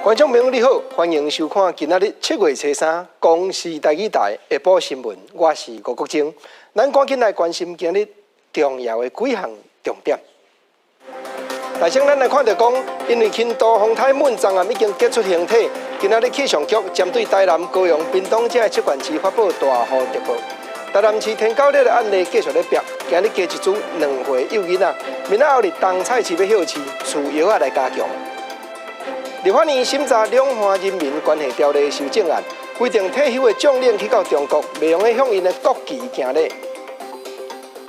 觀眾朋友你好，歡迎收看今仔日7月初三公視台語台下晡新聞，我是吳國楨。咱趕緊來關心今日重要的幾項重點。首先，咱來看著講，因為輕度風颱汶昨暗已經結束形體，今仔日氣象局針對台南、高雄、屏東這个七縣市發布大雨特報。台南市天狗日的案例繼續咧爆，今日加一組2歲幼囡仔，明仔後日冬菜市欲歇市，需藥仔來加強。立法院審查兩岸人民關係條例修正案，規定退休的將領去到中國，袂用得向𪜶的國旗行禮。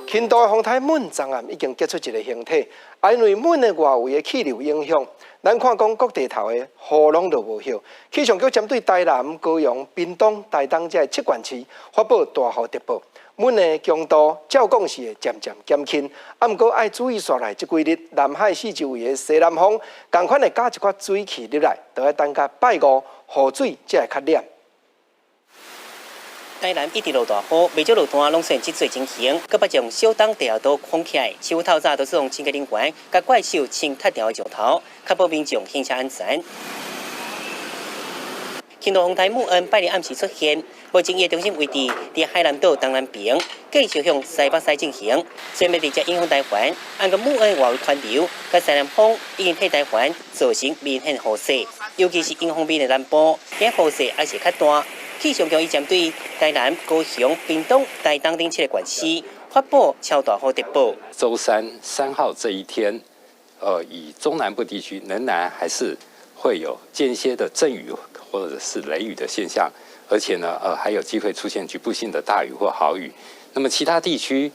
輕度風颱汶昨暗已經結束一个形體，啊，因為汶的外圍的氣流影響，咱看講各地頭的雨攏落無歇。氣象局針對台南、高雄、屏東、台東這七縣市發布大雨特報。汶的強度照講是會漸漸減輕，啊，毋過愛注意紲來這幾日南海四周圍的西南風，仝款會加一寡水汽入來，著愛等到拜五雨水才會較斂。台南一直落大雨，袂少路段攏出現積水情形，閣捌將小東地下道封起來。市府透早都是用清潔人員共怪獸清塌掉的石頭，確保民眾行車安全。輕度風颱穆恩拜二暗時出現，目前伊的中心位置佇海南島東南邊，繼續向西北西進行，雖然袂直接影響台灣，毋過穆恩外圍環流，佮西南風已經替台灣造成明顯雨勢，尤其是迎風面的南部，這雨勢還是較大。氣象局已針對台南、高雄、屏東、台東等七個縣市發布超大雨特報。週三3號這一天，以中南部地區仍然還是會有間歇的陣雨或者是雷雨的現象，而且呢，還有機會出現局部性的大雨或豪雨。那麼其他地區，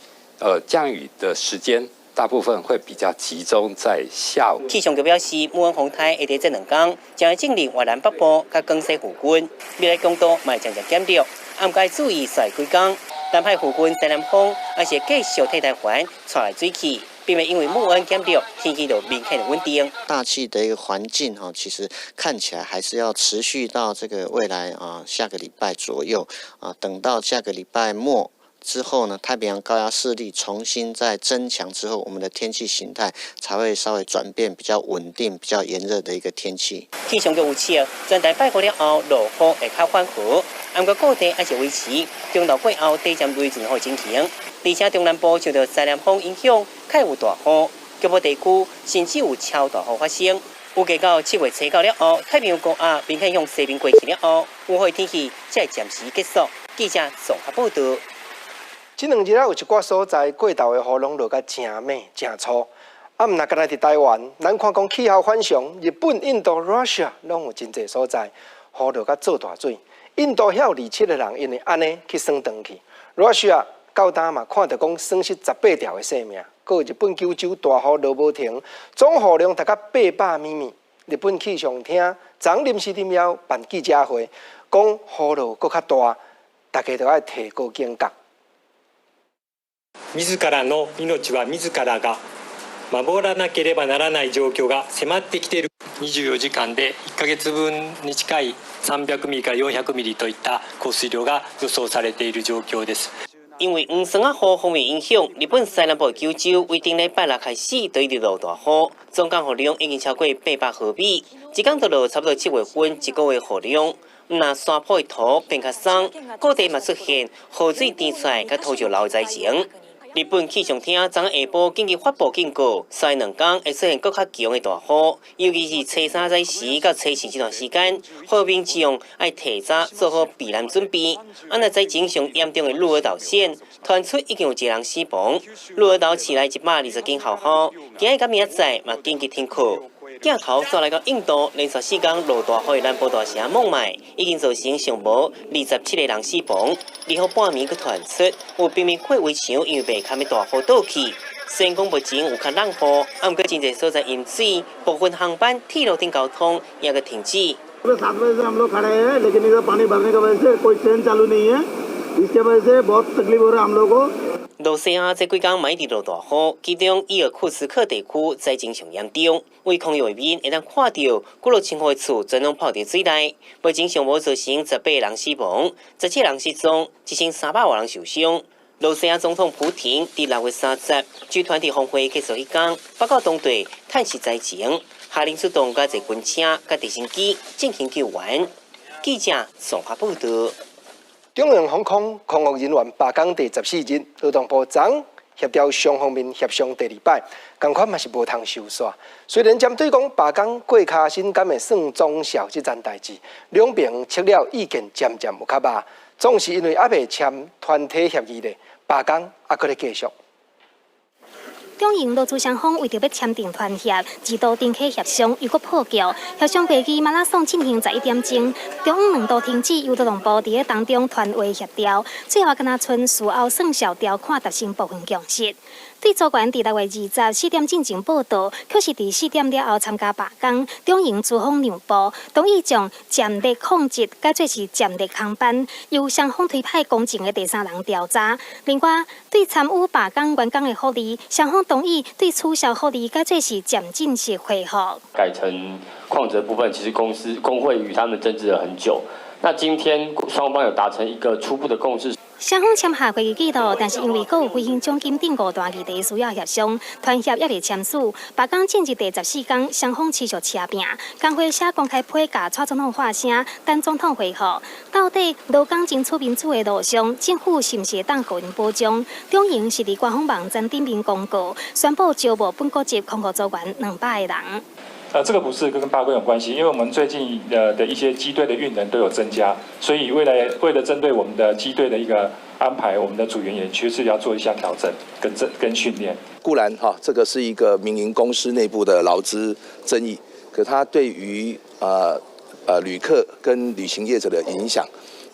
降雨的時間大部分會比較集中在下午。氣象局表示，穆恩風颱會佇這兩天將會進入越南北部佮廣西附近，未來強度嘛會漸漸減弱。毋過注意，紲幾工，南海附近西南風還是繼續替台灣帶來水汽，並袂因為穆恩減弱，天氣就明顯的穩定。大氣的一個環境哈，其實看起來還是要持續到這個未來啊，下個禮拜左右啊，等到下個禮拜末之後呢，太平洋高壓勢力重新再增強之後，我們的天氣形態才會稍微轉變，比較穩定、比較炎熱的一個天氣。氣象局預測，全台拜五了後落雨會較緩和，毋過各地還是維持中晝過後短暫雷陣雨情形，而且中南部受到西南風影響，較有大雨，局部地區甚至有超大雨發生。預計到7月初九了後，太平洋高壓明顯向西邊過去了後，有雨天氣才會暫時結束。記者綜合報道。這兩日啊，有一寡所在過晝的雨攏落甲誠猛、誠粗。啊，毋若干焦佇台灣，咱看講氣候反常，日本、印度、Russia 攏有真濟所在雨落甲做大水。印度遐有27個人因為按呢去損斷去。Russia 到今嘛看著講損失18條的性命。閣日本九州大雨落無停，總雨量達到800 mm。日本氣象廳昨臨時臨了辦記者會，講雨落閣較大，大家都愛提高警覺。自らの命は自らが守らなければならない状況が迫ってきている。24時間で1ヶ月分に近い300ミリから400ミリといった降水量が予想されている状況です。因為黃霜仔雨鋒面影響，日本西南部九州為頂禮拜六開始就一直落大雨，總降雨量已經超過800毫米，一工就落差不多7月份一個月雨量。毋若山坡的土變較鬆，各地嘛出現河水甜出來，佮土石流的災情。日本氣象廳昨下晡緊急發布警告，紲2工會出現閣較強的大雨，尤其是初三早時到初四這段時間，呼籲民眾愛提早做好避難準備。啊，若災情上嚴重的鹿兒島縣，傳出已經有一個人死亡。鹿兒島市內120間學校，今日佮明仔載嘛緊急停課。鏡頭轉來到印度，連續四工落大雨的南部大城孟買，已經造成上無27個人死亡。二號半暝閣傳出有貧民窟圍牆因為袂堪的大雨倒去。雖然講目前有較落雨，啊，毋過真濟所在淹水，部分航班、鐵路等交通也閣停止。 7 बजे से हम लोग खड़े हैं, लेकिन इधर पानी भरने की वजह से कोई ट्रेन चालू नहीं है। इसके वजह से बहुत तकलीफ हो रहा है हम लोग को। 羅西亞這幾工嘛一直落大雨，其中伊爾庫茨克地區災情上嚴重，為空域面會當看到幾落千戶的厝全攏泡佇水內。目前上無造成18個人死亡，17人失蹤，1300外人受傷。羅西亞總統普廷佇6月30，集團體峰會結束彼工，報告當地嘆息災情，下令出動較濟軍車、佮直升機進行救援。記者綜合報道。中榮航空空服人員罷工第14日，勞動部昨協調雙方面協商第二擺，仝款嘛是無通收煞。雖然針對講罷工過跤薪敢會算綜效這層代誌，兩邊切了意見漸漸有較峇，總是因為猶未簽團體協議咧，罷工猶閣咧繼續。中營勞資雙方為著欲簽訂團協，二度停火協商又閣破局。協商會議馬拉松進行11點鐘，中午兩度停止，由勞動部佇咧當中傳話協調，最後敢若賰事後算數條款達成部分共識。對組員佇6月24點進前報到，卻是佇4點了後參加罷工。中營資方讓步，同意將暫列礦質改做是暫列空班，由雙方推派公正的第三人調查。另外，對參與罷工員工的福利，雙方同意對取消福利改做是漸進式恢復。改成礦質部分，其實公司工會與他們爭執了很久。那今天雙方有達成一個初步的共識。雙方簽下會議記錄，但是因為閣有飛行獎金等五大議題需要協商，團協猶未簽署。罷工進入第14天，雙方持續車拚。工會寫公開批共蔡總統發聲，等總統回覆。到底勞工爭取民主的路上，政府是毋是會當予𪜶保障？中營是佇官方網站頂面公告，宣布招募本國籍空服組員200個人。這個不是跟罷工有關係，因為我們最近的一些機隊的運能都有增加，所以為了針對我們的機隊的一個安排，我們的組員也確實要做一下調整跟訓練。固然哈，這個是一個民營公司內部的勞資爭議，可它對於旅客跟旅行業者的影響，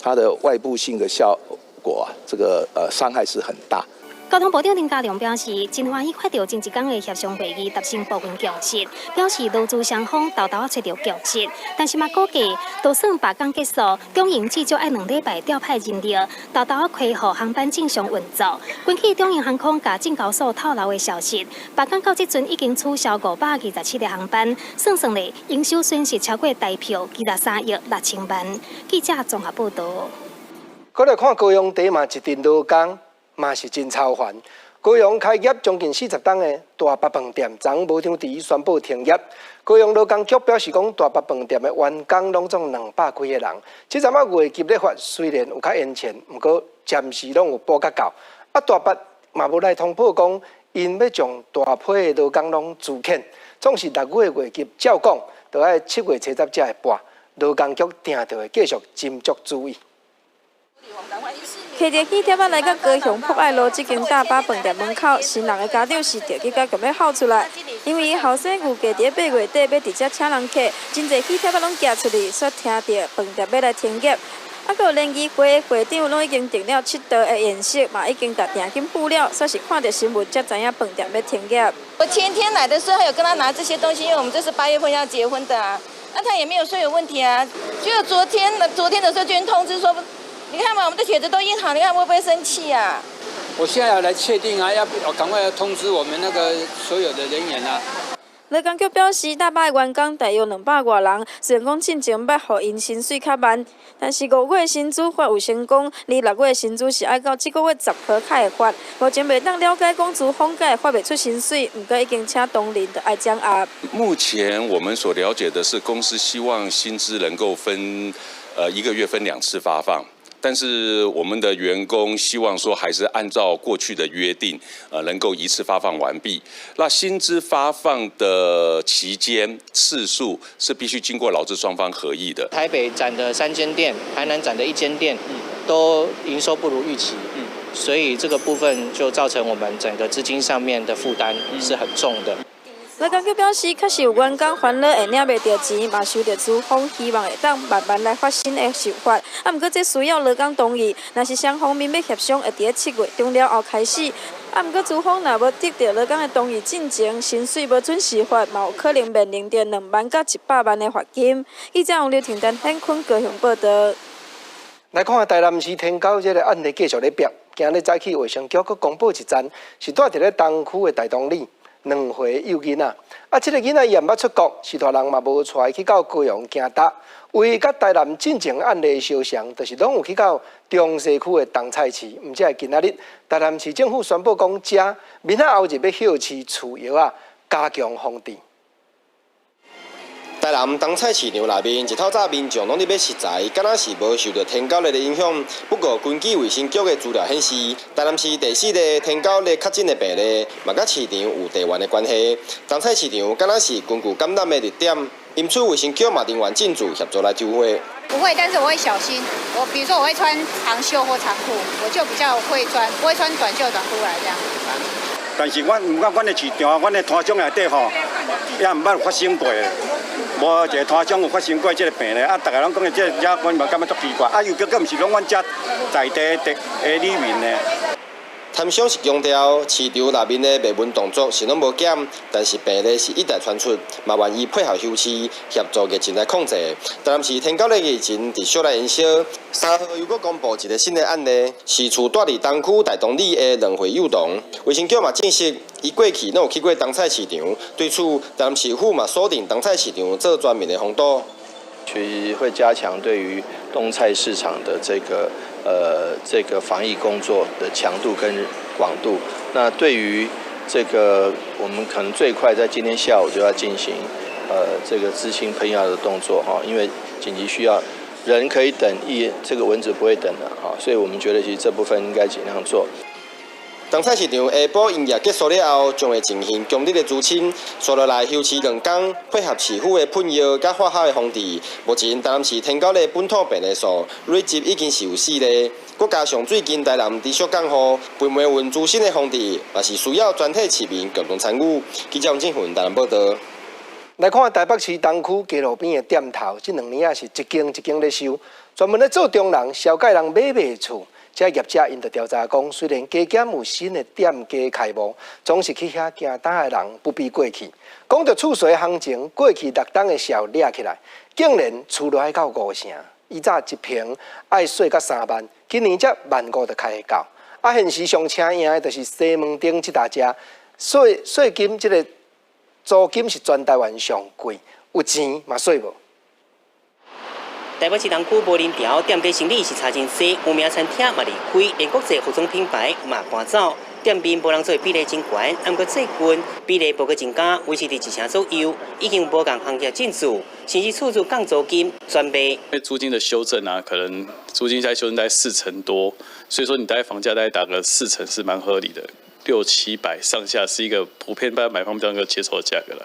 它的外部性的效果啊，這個傷害是很大。交通部長林佳龍表示，真歡喜看著前一工的協商會議達成部分共識，表示勞資雙方沓沓仔揣著共識，但是嘛估計，就算罷工結束，中營至少愛2禮拜調派人力，沓沓仔恢復航班正常運作。根據中營航空共證交所透露的消息，罷工到這陣已經取消527個航班，算算咧，營收損失超過台票23億6千萬。記者綜合報道。閣來看高雄地嘛，一陣勞工嘛是真操煩。高雄開業將近40冬的大北飯店，昨無張佇宣布停業。高雄勞工局表示講，大北飯店的員工攏總200幾個人。這陣仔月給咧發雖然有較延遲，毋過暫時攏有補較夠。啊，大北嘛無來通報講，𪜶欲將大批的勞工攏資遣，總是6月月給照講，著愛7月30才會撥。勞工局定著會繼續斟酌注意。騎著喜帖仔來到高雄博愛路這間大巴飯店門口，新人的家長是著急甲共欲哭出來，因為𪜶後生預計佇8月底欲佇遮請人客，真濟喜帖仔攏寄出去，煞聽著飯店欲來停業。啊，閣有聯誼會會長攏已經訂了七桌的宴席，嘛已經共訂金付了，煞是看著新聞才知影飯店欲停業。我前天來的時候有跟他拿這些東西，因為我們這是8月份要結婚的啊，那他也沒有說有問題啊。就昨天，昨天的時候就通知說。你看嘛，我們的帖子都印好，你看會不會生氣啊？我現在要來確定啊，要趕快要通知我們那個所有的人員啊。勞工局表示，大巴的員工大約200外人，雖然講進前捌予𪜶薪水較慢，但是5月薪資發有成功，而6月薪資是愛到這個月10號才會發。目前袂當了解講資方敢會發袂出薪水，毋過已經請同仁著愛掌握。目前我們所了解的是，公司希望薪資能夠分，一個月分兩次發放。但是我們的員工希望說，還是按照過去的約定，能夠一次發放完畢。那薪資發放的期間次數是必須經過勞資雙方合意的。台北展的3間店，台南展的1間店，都營收不如預期，所以這個部分就造成我們整個資金上面的負擔是很重的。勞工局表示，確實有員工煩惱會領袂著錢，嘛受著資方希望會當慢慢來發新的受罰。啊，毋過這需要勞工同意，若是雙方面欲協商，會佇咧7月中了後開始。啊，毋過資方若無得著勞工的同意進前，薪水無準時發，嘛有可能面臨著2萬到100萬的罰金。記者王劉婷、陳顯坤高雄報道。來看台南市天狗這个案例繼續咧逼，今日早起衛生局閣公布一站，是蹛佇咧東區的大同里。2歲幼囡仔。啊，這个囡仔伊也毋捌出國，序大人嘛無帶伊去到高雄行搭。唯佮台南進前案例相像，就是攏有去到中西區的冬菜市。毋才會今仔日台南市政府宣布講，遮明仔後日欲歇市飼藥仔，加強防治。台南冬菜市場內面，一透早民眾攏佇買食材，敢若是無受著天狗熱的影響。不過，根據衛生局的資料顯示，台南市第四例天狗熱確診的病例，嘛佮市場有地緣的關係。冬菜市場敢若是根據感染的熱點，因此衛生局嘛人員進駐協助來籌劃。不會，但是我會小心。我比如說我會穿長袖或長褲，我就比較會穿，不會穿短袖短褲來這樣。但是阮毋過阮的市場，阮的攤商內底吼，也毋捌發生過。無一个攤商有發生過這个病咧，啊，逐个攏講的這遮，阮嘛感覺足奇怪，啊，又閣閣毋是攏阮遮在地的的里面呢。攤商是強調市場內面的賣文動作是攏無減，但是病例是一再傳出，嘛願意配合休市協助疫情來控制。台南市天狗熱疫情持續來延燒，3號又閣公布一个新的案例，是厝蹛佇東區大同里的2歲幼童。衛生局嘛證實，伊過去攏有去過冬菜市場，對此台南市府嘛鎖定冬菜市場做全面的封堵。其實會加強對於冬菜市場的這個防疫工作的強度跟廣度。那對於這個，我們可能最快在今天下午就要進行這個孳清噴藥的動作哈，因為緊急需要，人可以等，一這個蚊子不會等的哈，所以我們覺得其實這部分應該盡量做。冬菜市場下晡營業結束了後，將會進行強力的除清，紲落來休市兩工，配合市府的噴藥佮化學的防治。目前台南市天狗熱本土病例數累積已經是有四例，閣加上最近台南持續降雨，肥糜蚊孳生的防治嘛是需要全體市民共同參與。記者王振雲台南報導。來看台北市東區街路邊的店頭，這兩年仔是一間一間咧收，專門咧做中人、紹介人買賣厝。這業者𪜶就調查講，雖然加減有新的店家開幕，總是去遐行搭的人不比過去。講著厝稅行情，過去六冬的時候掠起來，竟然厝落來到五成。以早一坪愛稅到3萬，今年才1.5萬就開會到。啊，現時上車贏的就是西門町這搭遮，稅稅金這个租金是全台灣上貴，有錢嘛稅無。台北市東區柏林橋店家生理是差真濟，有名餐廳嘛離開，連國際服裝品牌嘛搬走，店面無人做比例真懸。毋過最近比例無閣增加，維持佇一成左右，已經無仝行業進駐，甚至厝主降租金轉賣。因為租金的修正啊，可能租金現在修正在四成多，所以說你大概房價大概打個四成是蠻合理的，六七百上下是一個普遍般買方比較能夠接受的價格啦。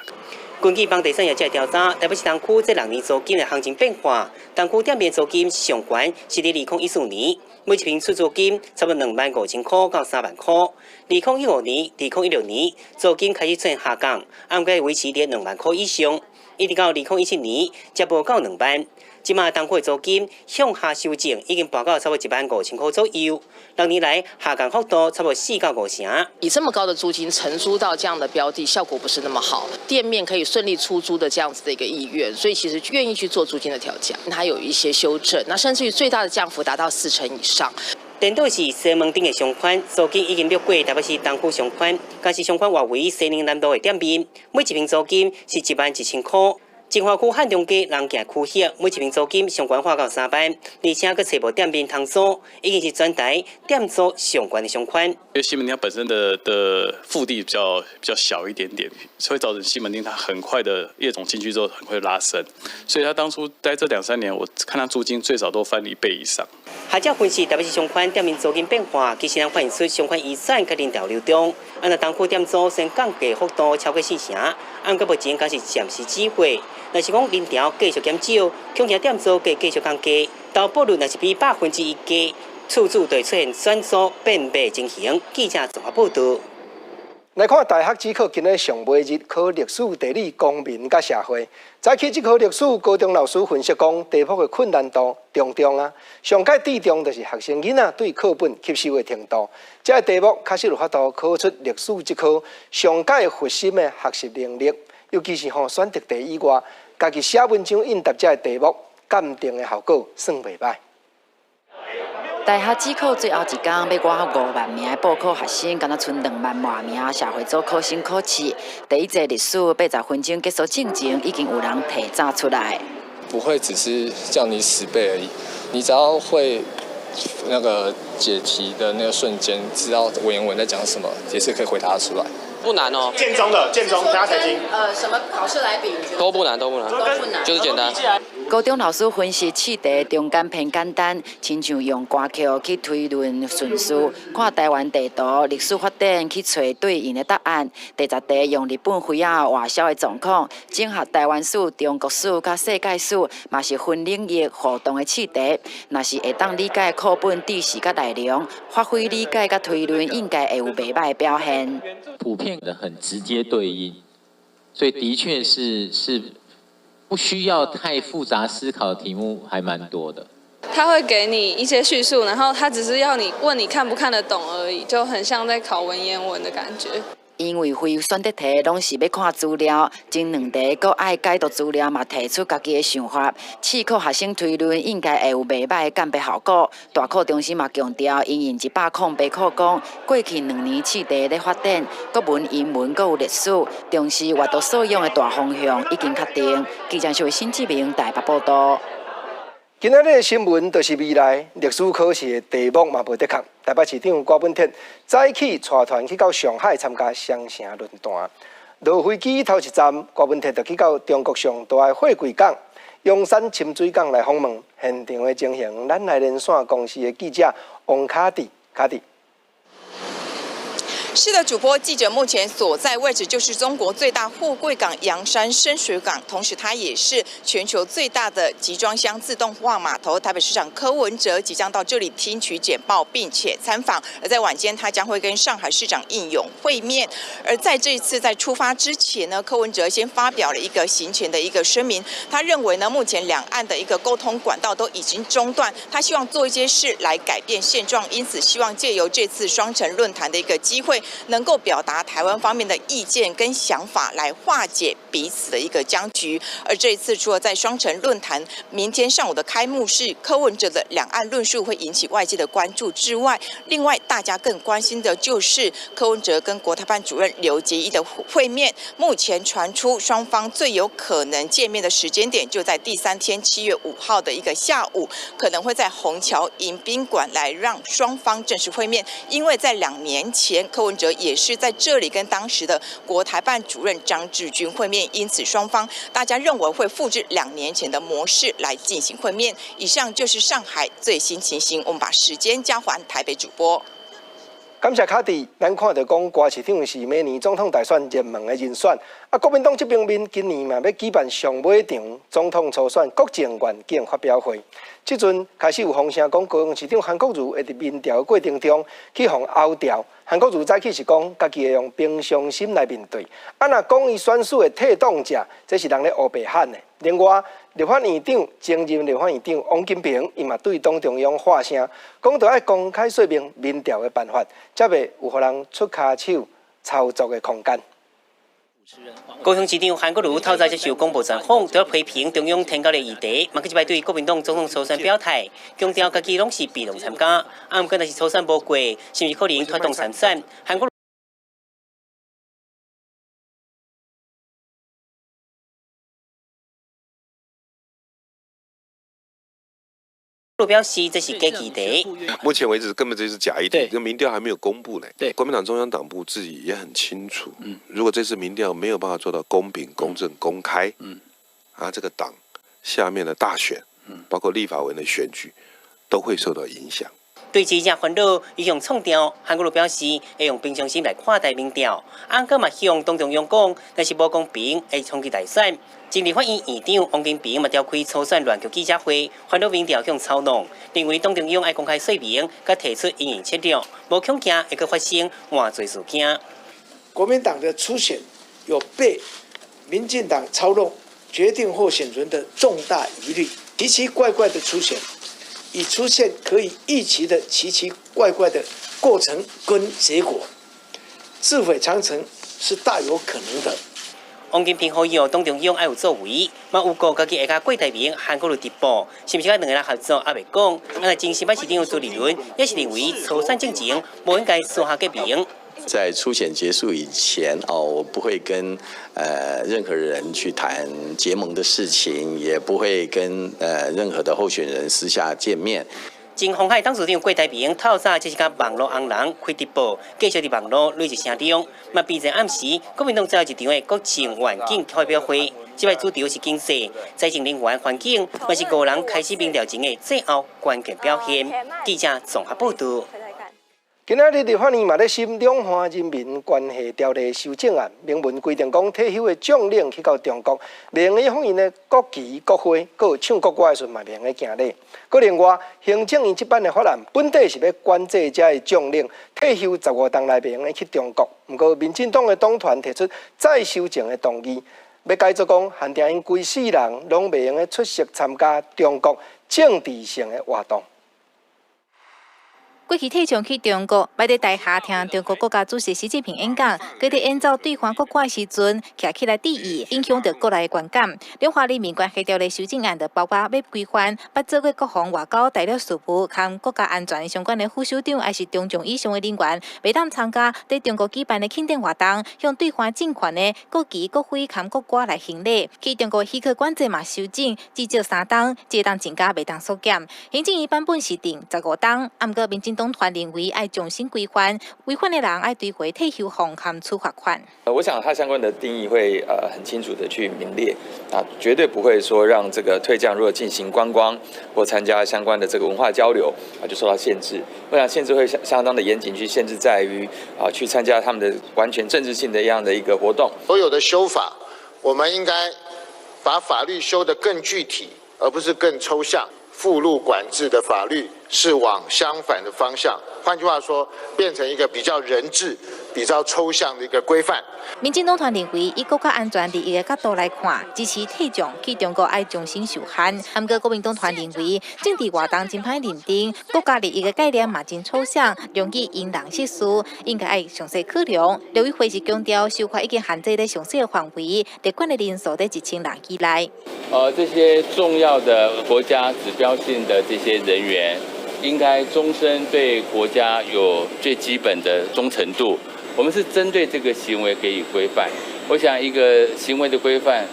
根據房地產業者調查，台北市東區這六年租金的行情變化，東區店面租金上懸是佇2014年，每一坪出租金差不多25,000塊到30,000塊。2015年、2016年租金開始出現下降，毋過維持佇2萬塊以上，一直到2017年才無到2萬。這馬東區的租金向下修正，已經跋到差不多15,000塊左右。六年來下降幅度差不多4到5成。以這麼高的租金承租到這樣的標的，效果不是那麼好。店面可以順利出租的這樣子的一個意願，所以其實願意去做租金的調價，它有一些修正。那甚至於最大的降幅達到4成以上。顛倒是西門町的商圈，租金已經掠過台北市東區商圈，但是商圈外圍西寧南路的店面，每一坪租金是11,000塊。金華區漢中街人行區域，每一坪租金上懸化到3萬，而且閣揣無店面通租，已經是全台店租上懸的商圈。因為西門町本身的腹地比較小一點點，所以造成西門町它很快的業種進去之後很快拉升，所以他當初在這兩三年，我看他租金最少都翻一倍以上。學者分析，台北市商圈店面租金變化，其實能反映出商圈移轉佮人潮流動。啊，若東區店租先降價幅度超過四成，毋過目前敢是暫時止血。若是講人潮繼續減少，恐驚店租會繼續降低，投報率若是比1%低，厝主就會出現轉租變賣情形。記者綜合報導。來看大學指考今日上尾日考歷史、地理、公民佮社會。早起這科歷史，高中老師分析講，題目的困難度中中啊。上蓋注重就是學生囡仔對課本吸收的程度。這个題目確實有法度考出歷史這科上蓋核心的學習能力，尤其是吼選擇題以外，家己寫文章應答這个題目，鑑定的效果算袂䆀。大學指考最後一工，欲外5萬名的報考學生，敢若賰2萬外名社會組考生考試。第一節歷史80分鐘結束進前，已經有人提早出來。不會只是叫你死背而已，你只要會那個解題的那個瞬間，知道文言文在講什麼，也是可以回答出來。不難哦，建中的建中，加財經。什麼考試來比？都不難，都不難，都不難，就是簡單。高中老師分析試題中間偏簡單，親像用歌曲去推論順序，看台灣地圖、歷史發展去揣對應的答案。第十題用日本飛仔外銷的狀況，整合台灣史、中國史佮世界史，嘛是分領域互動的試題。若是會當理解課本知識佮內容，發揮理解佮推論，應該會有袂䆀的表現。普遍的很直接對應，所以的確是。不需要太複雜思考的題目還蠻多的。他會給你一些敘述，然後他只是要你問你看不看得懂而已，就很像在考文言文的感覺。因為非選擇題攏是欲看資料，前兩題閣愛解讀資料，嘛提出家己的想法。試考學生推論應該會有袂䆀的鑑別效果。大考中心嘛強調，因應108考講，過去2年試題咧發展，國文、英文閣有歷史，重視閱讀素養的大方向已經確定。記者是新志明台北報道。今仔日的新聞就是未來歷史考試的題目嘛無得空。台北市長郭文鐵早起帶團去到上海參加雙城論壇，落飛機頭一站，郭文鐵就去到中國上大的貨櫃港陽山深水港來訪問。現場的情形，咱來連線公視的記者王卡迪，卡迪。是的，主播，記者目前所在位置就是中國最大貨櫃港陽山深水港，同時它也是全球最大的集裝箱自動化碼頭。台北市長柯文哲即將到這裡聽取簡報，並且參訪。而在晚間，他將會跟上海市長應勇會面。而在這一次在出發之前呢，柯文哲先發表了一個行前的一個聲明，他認為呢，目前兩岸的一個溝通管道都已經中斷，他希望做一些事來改變現狀，因此希望借由這次雙城論壇的一個機會，能夠表達台灣方面的意見跟想法，來化解彼此的一個僵局。而這一次，除了在雙城論壇明天上午的開幕式，柯文哲的兩岸論述會引起外界的關注之外，另外大家更關心的就是柯文哲跟國台辦主任劉結一的會面。目前傳出雙方最有可能見面的時間點就在第三天7月5號的一個下午，可能會在虹橋迎賓館來讓雙方正式會面。因為在2年前，柯文哲也是在這裡跟當時的國台辦主任張志軍會面，因此雙方大家認為會複製2年前的模式來進行會面。以上就是上海最新情形，我們把時間交還台北主播。感謝卡迪，咱看到講郭市長是明年總統大選熱門的人選，啊，國民黨這邊面今年嘛欲舉辦上尾場總統初選國政願景發表會，這陣開始有風聲講高雄市長韓國瑜會佇民調的過程中去予拗掉。韓國瑜早起是講家己會用平常心來面對，啊，若講伊選舉的推動者，這是人咧烏白喊的。另外，立法院長前任立法院長王金平，伊嘛對黨中央發聲，講著愛公開說明民調的辦法，才袂有予人出跤手操作的空間。高雄市長韓國瑜透早接受廣播專訪，除了批評中央提交的議題，嘛閣一擺對國民黨總統初選表態，強調家己攏是被動參加，啊，毋過若是初選無過，是毋是可能脫黨參選？韓國瑜表示這是假議題。目前為止根本就是假議題，這民調還沒有公布呢。對，國民黨中央黨部自己也很清楚，如果這次民調沒有辦法做到公平、公正、公開，啊，這個黨下面的大選，包括立法委員的選舉，都會受到影響。對這隻煩惱，伊向創調，韓國瑜表示會用平常心來看待民調。啊，閣嘛向黨中央講，若是無公平，會衝擊大選。前立法院院長王金平嘛召開初選亂局記者會，煩惱民調向操弄，認為黨中央愛公開說明，佮提出因應策略，無恐驚會閣發生換罪事件。國民黨的初選有被民進黨操弄、決定候選人的重大疑慮，奇奇怪怪的初選。已出現可以預期的奇奇怪怪的過程跟結果，自毀長城是大有可能的。王金平呼籲黨中央愛有作為，嘛有顧家己會佮郭台銘、韓國瑜直播，是毋是佮兩个人合作猶未講。啊，前新北市長朱立倫也是認為初選進前無應該私下結盟。在初選結束以前哦，我不會跟任何人去談結盟的事情，也不會跟任何的候選人私下見面。前鴻海董事長郭台銘透早這是佮網路紅人開直播，繼續佇網路累積聲量，嘛變成暗時國民黨最後一場的國政願景發表會，這擺主軸是經濟、財政能源、環境，嘛是五人開始民調前的最後關鍵表現。記者綜合報道。今仔日立法院嘛咧審兩岸人民關係條例修正案，明文規定講退休的將領去到中國，袂用得放𪜶的國旗、國徽，閣有唱國歌的時陣嘛袂用得行禮。閣另外，行政院這版的法案本底是欲管制遮的將領退休15冬內袂用得去中國，毋過民進黨的黨團提出再修正的動議，欲改做講限定𪜶規世人攏袂用得出席參加中國政治性的活動。過去退將去中國，捌佇台下聽中國國家主席習近平演講，閣佇演奏對岸國歌的時陣，徛起來致意，影響著國內的觀感。兩岸人民關係條例修正案就包括欲規範，捌做過國防、外交、大陸事務佮國家安全相關的副首長，抑是中將以上的人員，袂當參加佇中國舉辦的慶典活動，向對岸政權的國旗、國徽佮國歌來行禮。去中國許可管制嘛修正，至少3冬，這冬增加袂當縮減。行政院版本是定15冬，毋過民進黨團認為愛重新規範，違反的人愛追回退休俸和處罰款。我想它相關的定義會很清楚的去明列，啊，絕對不會說讓這個退將如果進行觀光或參加相關的這個文化交流啊，就受到限制。我想限制會相當的嚴謹，去限制在於啊，去參加他們的完全政治性的一樣的一個活動。所有的修法，我們應該把法律修得更具體，而不是更抽象。附錄管制的法律是往相反的方向，換句話說，變成一個比較人治、比較抽象的一個規範。民進黨團認為，以國家安全利益的角度來看，支持退將去中國愛重新受限。毋過國民黨團認為，政治活動真歹認定，國家利益的概念嘛真抽象，容易因人設事，應該愛詳細考量。陸委會是強調，修法已經限制佇詳細的範圍，列管的人數佇1000人以內。這些重要的國家指標性的這些人員，應該終身對國家有最基本的忠誠度。我們是針對這個行為給予規範。我想一個行為的規範，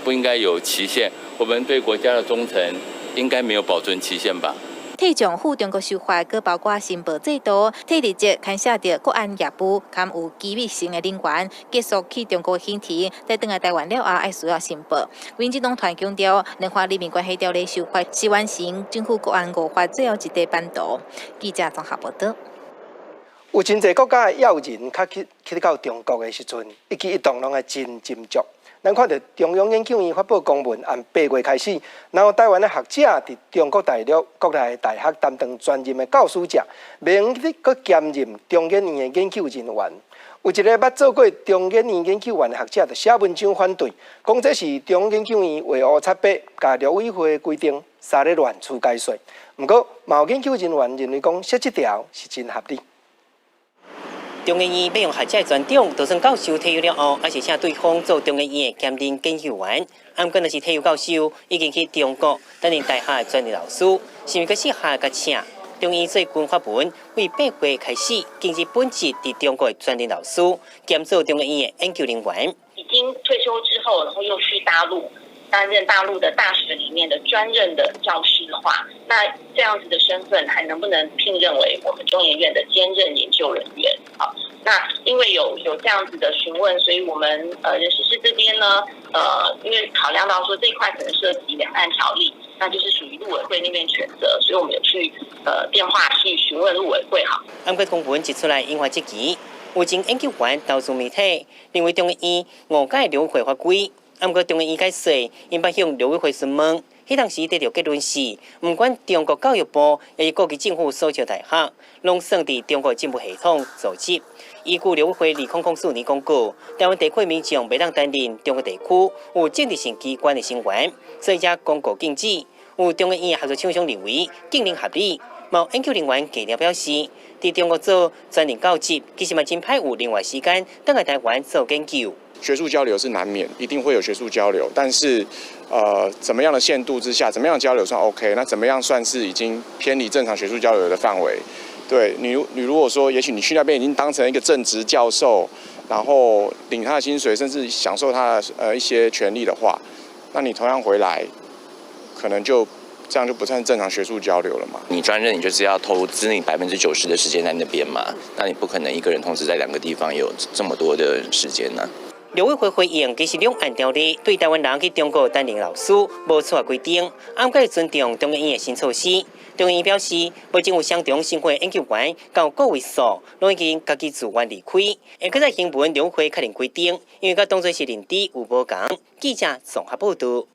不應該有期限。我們對國家的忠誠應該沒有保存期限吧？退將赴中國受罰，閣包括申報制度、退離職牽涉著國安業務，含有機密性的人員，結束去中國行程，再轉來台灣了後，愛需要申報。民進黨團強調，兩岸人民關係條例修法是完成政府國安五法最後一塊版圖。記者綜合報道。有真濟國家的要人，較去到中國的時陣，一舉一動攏愛真斟酌。咱看著中央研究院發布公文，按8月開始，若有台灣的學者佇中國大陸國內的大學擔當專任的教師者，袂用得閣兼任中研院的研究人員。有一个捌做過中研院研究員的學者，就寫文章反對，講這是中央研究院畫烏插白，共陸委會規定三咧亂出解說。毋過，嘛有研究人員認為講設這條是真合理。中研院欲用學者的專長，就算教授退休了後，猶是請對方做中研院的兼任研究員。毋過若是退休教授已經去中國擔任大學的專任老師，是毋是閣適合共請？中研院最近發文，為8月開始，禁止本職佇中國的專任老師兼做中研院的研究人員。已經退休之後，然後又去大陸擔任大陸的大學裡面的專任的教師的話，那這樣子的身份還能不能聘任為我們中研院的兼任研究人員？好，那因為有這樣子的詢問，所以我們人事室這邊呢，因為考量到說這一塊可能涉及兩岸條例，那就是屬於陸委會那邊權責，所以我們有去電話去詢問陸委會。哈，毋過公文一出來引發質疑，有前研究員投訴媒體，認為中研院誤解陸委會法規。毋過中研院解釋，𪜶捌向陸委會詢問，彼當時得著結論是，毋管中國教育部，抑是各級政府所屬大學，攏算佇中國政府系統組織。依據陸委會2004年公告，台灣地區民眾袂當擔任中國地區有政治性機關的成員，所以才公告禁止。有中研院學術廠商認為，禁令合理。嘛有研究人員低調表示，佇中國做專任教職，其實嘛真歹有另外時間轉來台灣做研究。學術交流是難免，一定會有學術交流，但是，怎麼樣的限度之下，怎麼樣交流算 OK？那怎麼樣算是已經偏離正常學術交流的範圍？對你，你如果說，也許你去那邊已經當成一個正職教授，然後領他的薪水，甚至享受他的一些權利的話，那你同樣回來，可能就這樣就不算正常學術交流了嘛。你專任，你就是要投資你90%的時間在那邊嘛，那你不可能一個人同時在兩個地方有這麼多的時間呢。陸委會回應，其實兩岸條例對台灣人去中國擔任老師無錯規定，毋過尊重中研院的新措施。中研院表示，目前有相同身份研究員到個位數，攏已經家己自願離開。會閣再行文陸委會確認規定，因為佮當作是認知有無仝。記者綜合報導。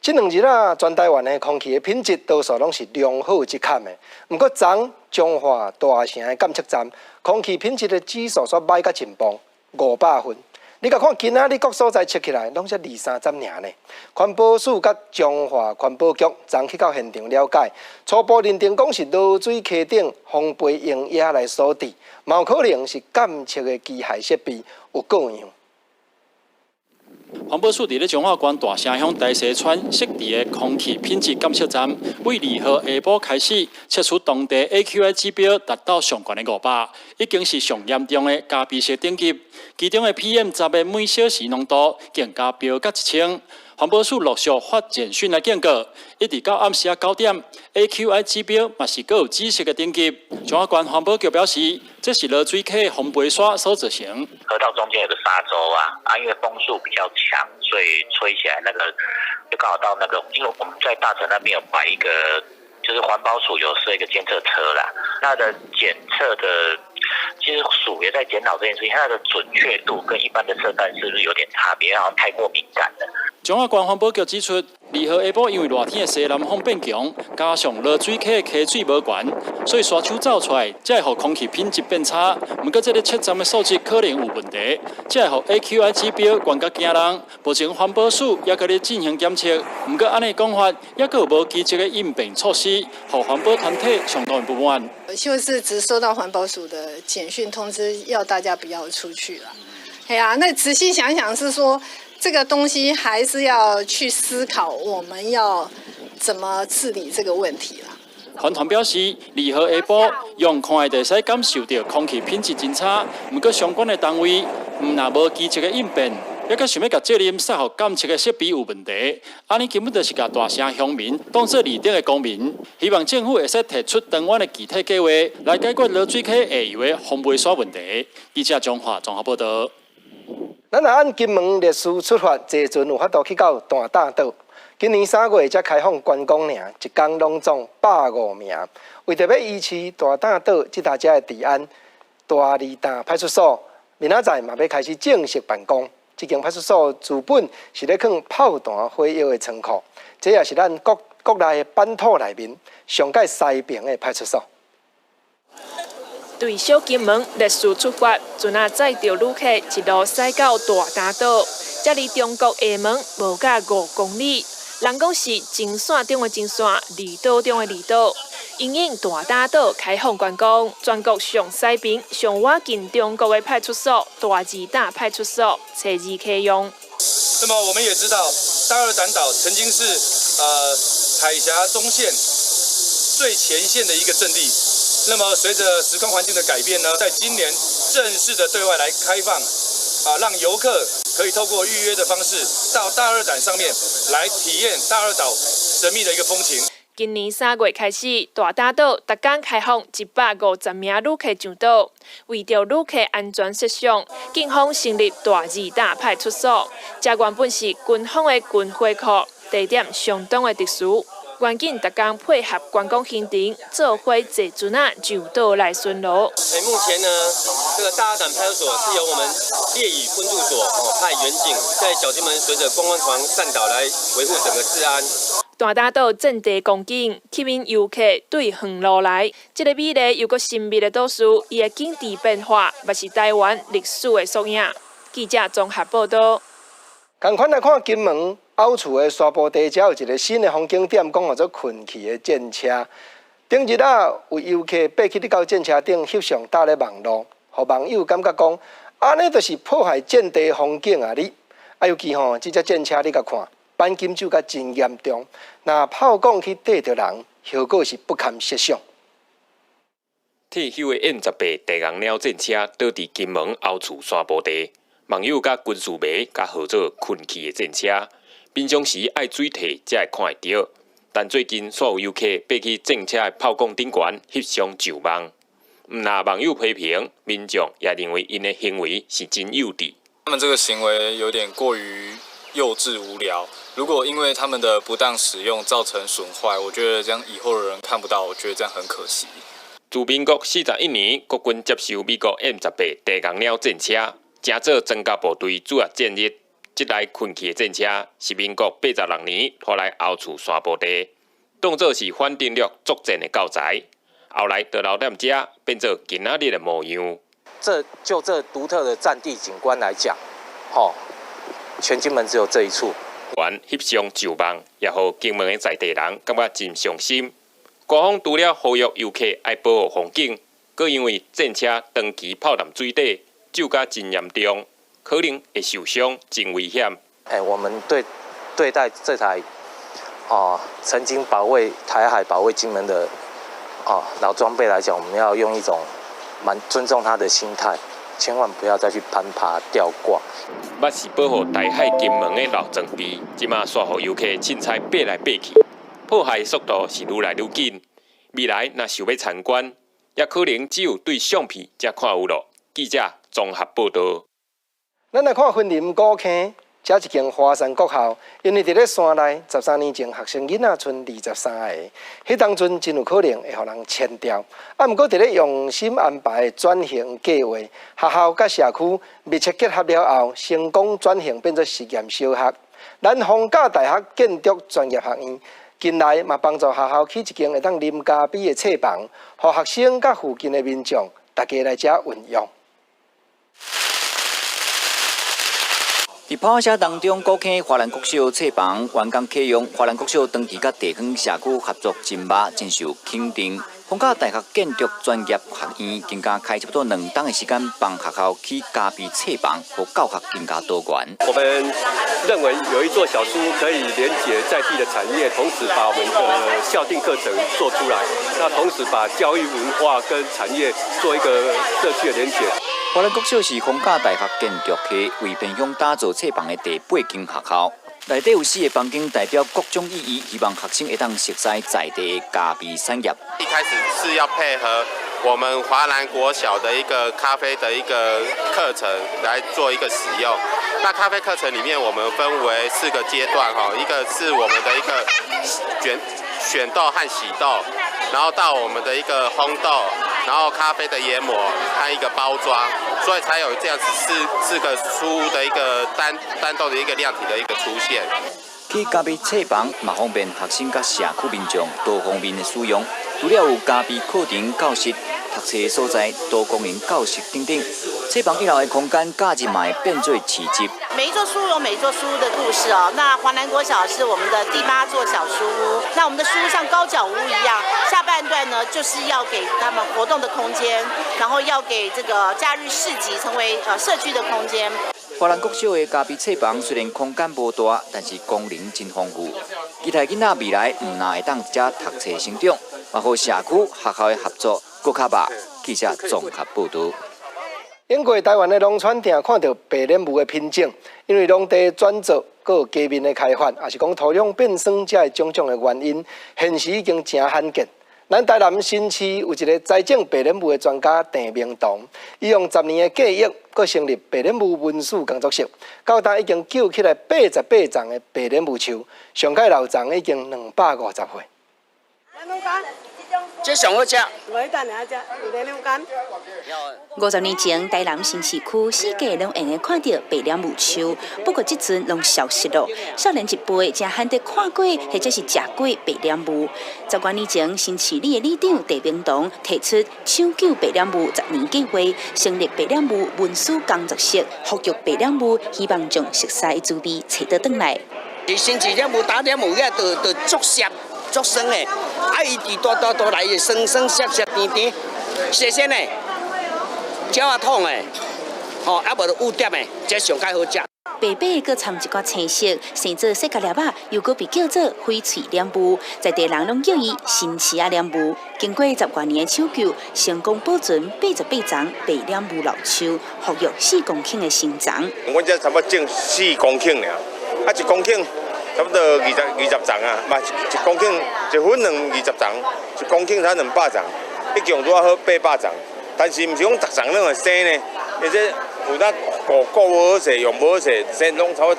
這兩日啊，全台灣的空氣的品質多數攏是良好這級的。毋過，昨彰化大城的監測站空氣品質的指數煞䆀甲真棒，500分。你共看今仔日各所在測起來，攏才二三十爾呢。環保署佮彰化環保局昨去到現場了解，初步認定講是濁水溪頂風飛鷹鴉來所致，嘛有可能是監測的機械設備有故障。環保署佇咧彰化縣大城鄉大溪村設置的空氣品質監測站，對2號下晡開始測出當地 AQI 指標達到上懸的500，已經是上嚴重的咖啡色等級。其中的 PM10的每小時濃度更加飆到1000。環保署陸續發簡訊來警告，一直到暗時仔9點，AQI 指標嘛是閣有紫色的等級。彰化縣環保局表示，這是濁水溪風飛沙所造成。河道中間有個沙洲啊，啊，因為風速比較強，所以吹起來那個就剛好到那個，因為我們在大城那邊有擺一個，就是環保署有設一個監測車啦，它的檢測的，其實署也在檢討這件事情，它的準確度跟一般的車站是不是有點差別？好像太過敏感了。彰化縣環保局指出，2號下晡因為熱天的西南風變強，加上濁水溪的溪水無懸，所以沙丘走出來，才會予空氣品質變差。毋過，這个測站的數值可能有問題，才會予 AQI 指標懸甲驚人。目前環保署猶閣咧進行檢測，毋過按呢講法，猶閣有無積極的應變措施，予環保團體相當不滿。就是只收到環保署的簡訊通知，要大家不要出去了。哎呀，那仔細想想是說，這個東西還是要去思考，我們要怎麼治理這個問題啦。環團表示，2號下晡用看的就會使感受到空氣品質真差，毋過相關的單位毋若無積極的應變，猶閣想欲共責任卸予監測的設備有問題，按呢根本就是共大城鄉民當做二等的公民。希望政府會使提出長遠的具體計劃，來解決濁水溪下游的風飛沙問題。記者彰化綜合報導。咱若按金門歷史出發，坐船有法度去到大嶄島。今年3月才開放觀光爾，一工攏總150名。為著欲維持大嶄島這搭遮的治安，大二嶄派出所明仔載嘛欲開始正式辦公。這間派出所自本是咧囥炮彈火藥的倉庫，這也是咱國國內的版圖內面上蓋西爿的派出所。對小金門歷史出發，船仔載著旅客一路駛到大嶄島，這離中國廈門無甲5公里。人講是前線中的前線，離島中的離島。因應大嶄島開放觀光，全國上西爿、上倚近中國的派出所大二嶄派出所，初二啟用。那麼我們也知道，大二膽島曾經是海峽中線最前線的一個陣地。那麼隨着時空環境的改變呢，在今年正式的對外來開放，啊，讓遊客可以透過預約的方式到大二膽上面來體驗大二島神秘的一個風情。今年3月開始，大嶄島逐工開放150名旅客上島，為著旅客安全設想，警方成立大二嶄派出所。這原本是軍方的軍火庫，地點相當的特殊。員警逐工配合觀光行程，做伙坐船仔上島來巡邏。目前呢，這個大二膽派出所是由我們烈嶼分駐所哦派員警在小金門隨著觀光船上島來維護整個治安。大嶄島戰地光景，吸引遊客對遠路來。這个美麗又閣神秘的島嶼，伊的景致變化，嘛是台灣歷史的縮影。記者綜合報導。仝款來看金門後厝的沙埔地，遮有一个新的風景點，講號做困去的戰車。頂日仔，有遊客爬去咧到戰車頂翕相，搭咧網路，予網友感覺講，按呢就是破壞戰地風景啊！你啊，尤其吼，這隻戰車你共看，鈑金鏽甲真嚴重，若炮管去硩著人，後果是不堪設想。退休的 M18地龍鳥戰車倒佇金門後厝山坡地，網友佮軍事迷共號做困去的戰車，平常時愛水退才會看會著。但最近煞有遊客爬去戰車的炮管頂懸翕相上網，毋但網友批評，民眾也認為𪜶的行為是真幼稚。他們這個行為有點過於幼稚無聊。如果因為他們的不當使用造成損壞，我覺得這樣以後的人看不到，我覺得這樣很可惜。自民國41年，國軍接受美國 M18地龍鳥戰車，成做裝甲部隊主要戰力。這台困去的戰車是民國86年拖來後厝山坡地，當作是反登陸作戰的教材。後來就留踮遮，變做今仔日的模樣。這就這獨特的戰地景觀來講，吼，全金門只有這一處。還翕相上網，也予金門的在地人感覺真傷心。官方除了呼籲遊客愛保護風景，閣因為戰車長期泡踮水底，鏽甲真嚴重，可能會受傷，真危險。哎，我們對對待這台哦曾經保衛台海、保衛金門的哦老裝備來講，我們要用一種蠻尊重他的心態，千萬不要再去攀爬、吊掛。捌是保護台海金門的老裝備，這馬煞予遊客凊彩爬來爬去，破壞速度是愈來愈緊。未來若想欲參觀，也可能只有對相片才看有囉。記者綜合報道。咱來看雲林古坑，這一間華山國校，因為佇咧山內，13年前學生囡仔賰23个，彼當陣真有可能會予人遷掉。啊，毋過佇咧用心安排的轉型計劃，學校佮社區密切結合了後，成功轉型變做實驗小學。咱逢甲大學建築專業學院近來嘛幫助學校起一間會當啉咖啡的冊房，予學生佮附近的民眾大家來遮運用。佇炮聲當中，古坑華南國小冊房完工啟用，華南國小長期佮地方社區合作真密，真受肯定。逢甲大學建築專業學院更加開差不多2冬的時間，幫學校起咖啡冊房，予教學更加多元。我們認為有一座小書屋可以連結在地的產業，同時把我們的校訂課程做出來，那同時把教育文化跟產業做一個社區的連結。華南國小是逢甲大學建築系為偏鄉打造冊房的第八間學校，內底有四個房間，代表各種意義，希望學生會當熟悉在地的咖啡產業。一開始是要配合我們華南國小的一個咖啡的一個課程來做一個使用。那咖啡課程裡面，我們分為四個階段，哈，一個是我們的一個選豆和洗豆，然後到我們的一個烘豆，然後咖啡的研磨和一個包裝，所以才有這樣子四個書屋的一個單單獨的一個量體的一個出現。去咖啡冊房嘛方便學生佮社區民眾多方面的使用，除了有咖啡課程教室、讀冊所在、多功能教室等等，冊房一樓的空間假日嘛會變做市集。每一座書有每一座書屋的故事哦。那華南國小是我們的第八座小書屋，那我們的書屋像高腳屋一樣，下半段呢就是要給他們活動的空間，然後要給這個假日市集成為社區的空間。華南國小的咖啡冊房雖然空間無大，但是功能真豐富。期待囡仔未來毋但會當佇遮讀冊成長，嘛予社區學校的合作閣較密。記者綜合報導。經過台灣的農村定看著白蓮霧的品種，因為農地轉做，閣有街面的開發，抑是講土壤變酸，這種種的原因，現時已經誠罕見。咱台南新市有一個栽種白蓮霧的專家鄭明堂，伊用10年的計劃，閣成立白蓮霧文史工作室，到今已經救起來88叢的白蓮霧樹，上蓋老叢已經250歲。這上好食。50年前，台南新市區四界攏會用看著白蓮霧樹，不過這陣攏消失了。少年一輩誠罕得看過，或者是食過白蓮霧。10多年前，新市里的里長鄭明堂提出搶救白蓮霧10年計劃，成立白蓮霧文史工作室，復育白蓮霧，希望將熟悉的滋味揣倒轉來。新市蓮霧打蓮霧遐，就就足澀。足酸的，啊！伊佇大大大來酸酸澀澀甜甜，新鮮的，鳥仔桶的，吼，啊無就有點的，這上蓋好食。白白閣摻一寡青色，生做雪茄粒仔，又閣被叫做翡翠蓮霧，在地人攏叫伊新市仔蓮霧。經過十外年的搶救，成功保存88叢白蓮霧老樹，復育4公頃的新叢。阮這差不多種4公頃爾，啊1公頃差不多二十叢啊，嘛1公頃一分2、20叢，1公頃才200叢，一共拄仔好800叢。但是毋是講逐叢攏會生呢，而且有當顧顧無好勢，用無好勢，生攏差不多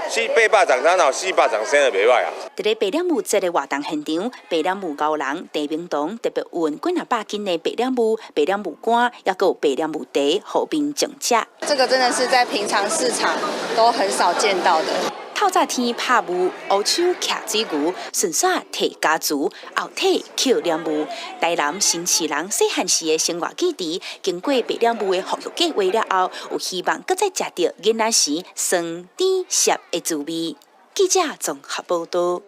四八百叢，咱有400叢生就袂歹啊。佇咧白蓮霧節的活動現場，白蓮霧高人鄭明堂特別運幾若百斤的白蓮霧、白蓮霧乾，抑閣有白蓮霧茶，予民眾食。這個真的是在平常市場都很少見到的。透早天拍霧，烏手徛水牛，順紲提家族，後退抾蓮霧。台南新市人細漢時的生活記憶，經過白蓮霧的復育計劃了後，有希望閣再食著囡仔時酸甜澀的滋味。記者綜合報道。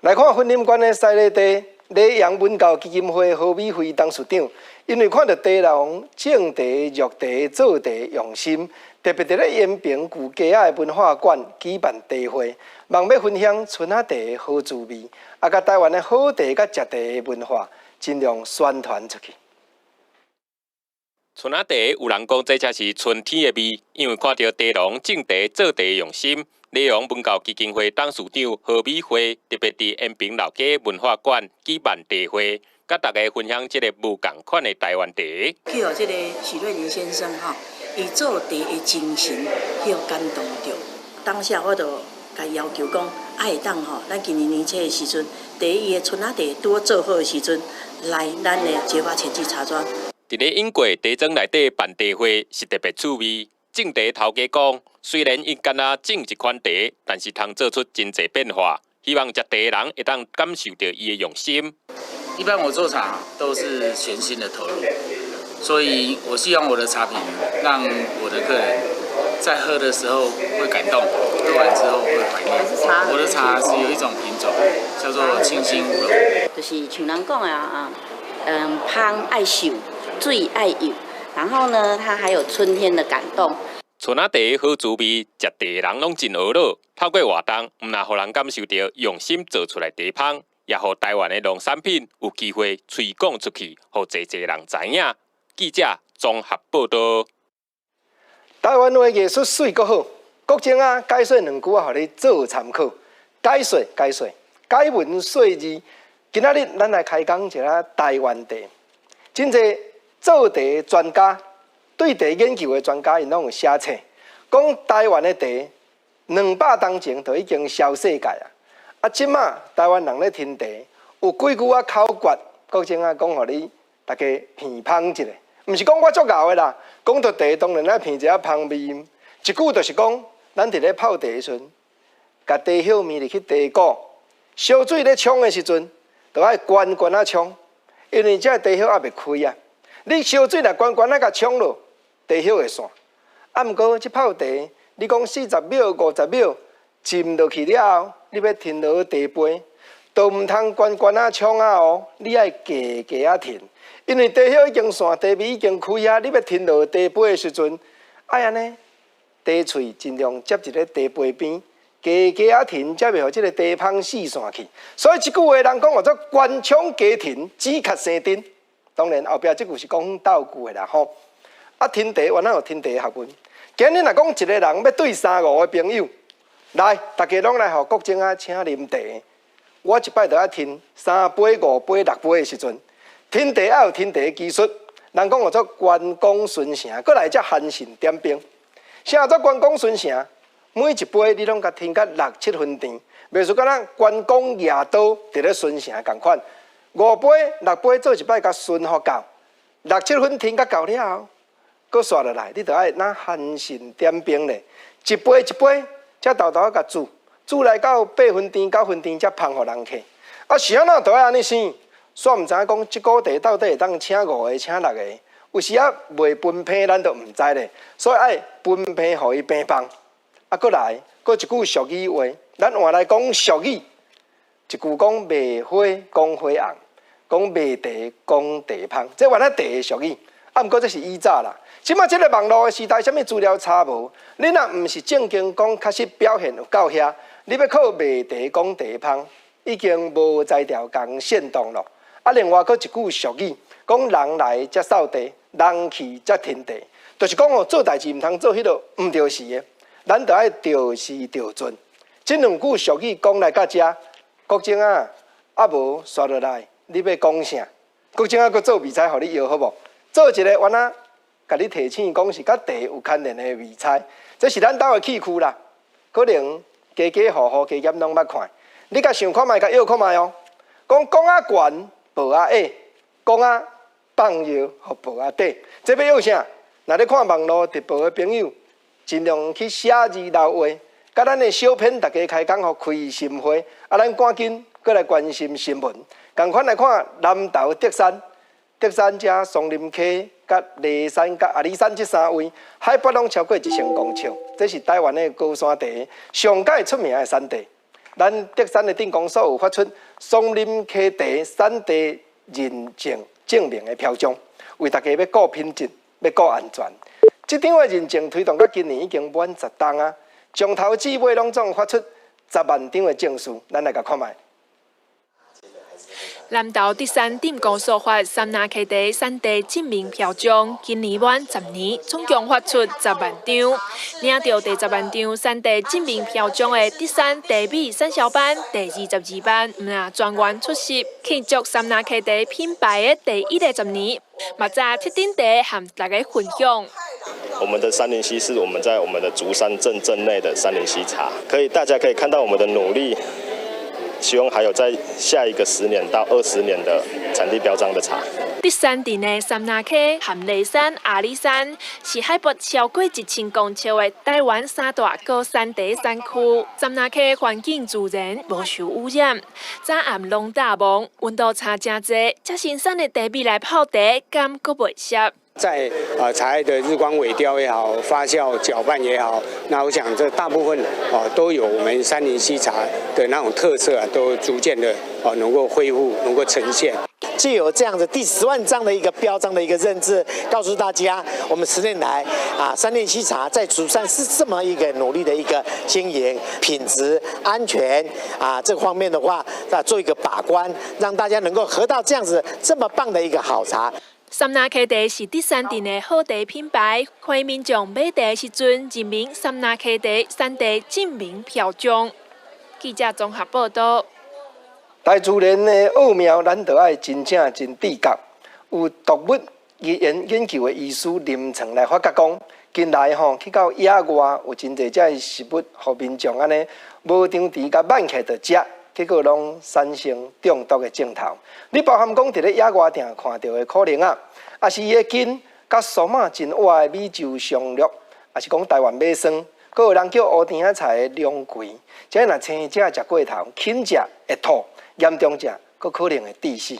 來看雲林縣的西螺地禮陽文教基金會何美惠董事長，因為看著茶農種茶、育茶、做茶用心，特別佇咧延平舊街仔的文化館舉辦茶會，望欲分享春仔茶的好滋味，啊，共台灣的好茶佮食茶的文化，盡量宣傳出去。春仔茶有人講這才是春天的味，因為看著茶農種茶做茶用心。禮陽文教基金會董事長何美惠特別佇延平老街文化館舉辦茶會，佮大家分享這个無仝款的台灣茶。去予這个許瑞麟先生吼，伊做茶的精神去予感動著。當下我就共伊要求講，啊會當吼，咱今年年初的時陣，第一伊的春仔茶拄好做好的時陣，來咱的結發前置茶莊。佇咧英國茶莊內底辦茶會是特別趣味。種茶頭家講，雖然伊敢若種一款茶，但是通做出真濟變化。希望食茶的人會當感受著伊的用心。一般我做茶都是全心的投入，所以我希望我的茶品讓我的客人在喝的時候會感動，喝完之後會懷念。我的茶是有一種品種叫做清新烏龍，就是像人講的啊，芳愛嗅，水愛幼，然後呢，它還有春天的感動。春仔茶好滋味，食茶的人攏真呵咾。透過活動，毋但予人感受著用心做出來茶芳，也予台灣的農產品有機會推廣出去，予濟濟人知影。記者綜合報道。台灣話藝術媠閣好，國政啊解說兩句啊，予你做參考。解說解說，解文說字。今仔日咱來開講一下台灣茶。真濟做茶專家，對茶研究的專家，𪜶攏有寫冊，講台灣的茶200冬前就已經銷世界啊！啊，這馬台灣人咧吞茶，有幾句仔口訣，國政啊講予你大家鼻芳一下，毋是講我足𠢕的啦，講著茶當然愛鼻一下芳味。一句就是講，咱佇咧泡茶的時陣，共茶葉抿入去茶壺，燒水咧沖的時陣，就愛懸懸仔沖，因為這茶葉猶未開啊。你燒水若懸懸仔共沖落，茶葉會散。啊，毋過這泡茶，你講40秒、50秒浸落去了後，你欲吞落茶杯，都毋通懸懸仔沖啊哦，你愛加加仔吞，因為茶葉已經散，茶味已經開啊，你欲吞落茶杯的時陣，愛按呢，茶喙盡量接佇咧茶杯邊，加加仔吞，才袂予這个茶芳四散去。所以這句話人講叫做懸沖加吞，止咳生津。當然後壁這句是講鬥句的啦吼。啊，吞茶原來有吞茶學問。今日若講一個人欲對三五個朋友來，大家攏來予國政啊請啉茶。我一擺就愛吞三杯、五杯、六杯的時陣，吞茶愛有吞茶的技術。人講叫做關公巡城，閣來才韓信點兵。啥叫做關公巡城？每一杯你攏共吞甲六七分甜，袂輸敢若關公舉刀佇咧巡城仝款。五杯、六杯做一擺，共巡予夠，六七分甜甲夠了後，閣煞落來，你著愛若韓信點兵咧，一杯一杯，才沓沓仔共煮，煮來到8分甜、9分甜，才芳予人客。啊，是按怎著愛按呢生？煞毋知影講這鍋茶到底會當請五个、請六個，有時仔袂分批，咱都毋知咧。所以愛分批予伊平放。啊，閣來，閣一句俗語話，咱換來講俗語，一句講賣花講花紅，講賣茶講茶芳，這原來茶的俗語。啊，啊，毋過這是以早啦。這馬這个網路的時代，啥物資料查無？你若毋是正經講，確實表現有夠遐，你欲靠賣茶講茶芳，已經無才調共煽動咯。啊，另外閣一句俗語，講人來才掃地，人去才添地，就是講哦，做代誌毋通做彼个毋著時的，咱著愛著時著陣。這兩句俗語講來到遮，國政啊，啊無煞落來，你欲講啥？國政啊，閣做未猜，予你搖好無？做一个原來共你提醒講是佮茶有牽連的未猜，這是咱兜的戲區啦。可能家家戶戶加減攏捌看，你共想看覓，共搖看覓哦。講講啊懸，薄仔矮；講啊放藥，予薄仔短。這欲搖啥？若咧看網路直播的朋友，盡量去寫字留話，佮咱的小編大家開講，予開心花。啊，咱趕緊閣來關心新聞，仝款來看南投竹山。竹山遮松林溪、佮梨山、佮阿里山這三位，海拔攏超過1000公尺，這是台灣的高山茶上蓋出名的產地。咱竹山的鎮公所有發出松林溪茶產地認證證明的標章，為大家欲顧品質，欲顧安全。這張的認證推動到今年已經滿10冬啊，從頭至尾攏總發出10萬張的證書，咱來共看覓。南投竹山鎮公所發杉林溪茶產地證明標章，今年滿10年，總共發出十萬張。領著第十萬張產地證明標章的竹山茶米產銷班第22班，毋但專員出席慶祝杉林溪茶品牌的第一个十年，嘛紮鐵頂茶和大家分享。我們的杉林溪是我們在我們的竹山鎮鎮內的杉林溪茶，可以大家可以看到我們的努力。希望還有在下一個10年到20年的產地標章的茶。竹山鎮的杉林溪、和梨山、阿里山是海拔超過1000公尺的台灣三大高山茶產區。杉林溪環境自然，無受污染。早暗攏罩霧，溫度差誠濟，遮新鮮的茶米來泡茶，敢閣袂澀。在茶葉的日光萎凋也好，發酵攪拌也好，那我想這大部分哦都有我們杉林溪茶的那種特色啊，都逐漸的哦能夠恢復，能夠呈現。藉由這樣子第十萬張的一個標章的一個認證，告訴大家，我們10年來啊，杉林溪茶在竹山是這麼一個努力的一個經營，品質安全啊這方面的話，啊做一個把關，讓大家能夠喝到這樣子這麼棒的一個好茶。杉林溪茶是竹山鎮的好茶品牌，歡迎民眾買茶時陣，認明杉林溪茶產地證明標章。記者綜合報道。大自然的奧妙，咱著愛真正真知覺。有動物語言研究的醫師臨床來發覺講，近來吼去到野外有真濟隻食物，予民眾按呢無張匙共挽起來就食，結果攏產生中毒的症頭。你包含講佇咧野外定看著的苦苓仔，抑是伊的根，佮蘇馬真活的美洲松露，抑是講台灣馬桑，閣有人叫烏甜仔菜的龍葵，這若生食食過頭，輕者會吐，嚴重者閣可能會致死。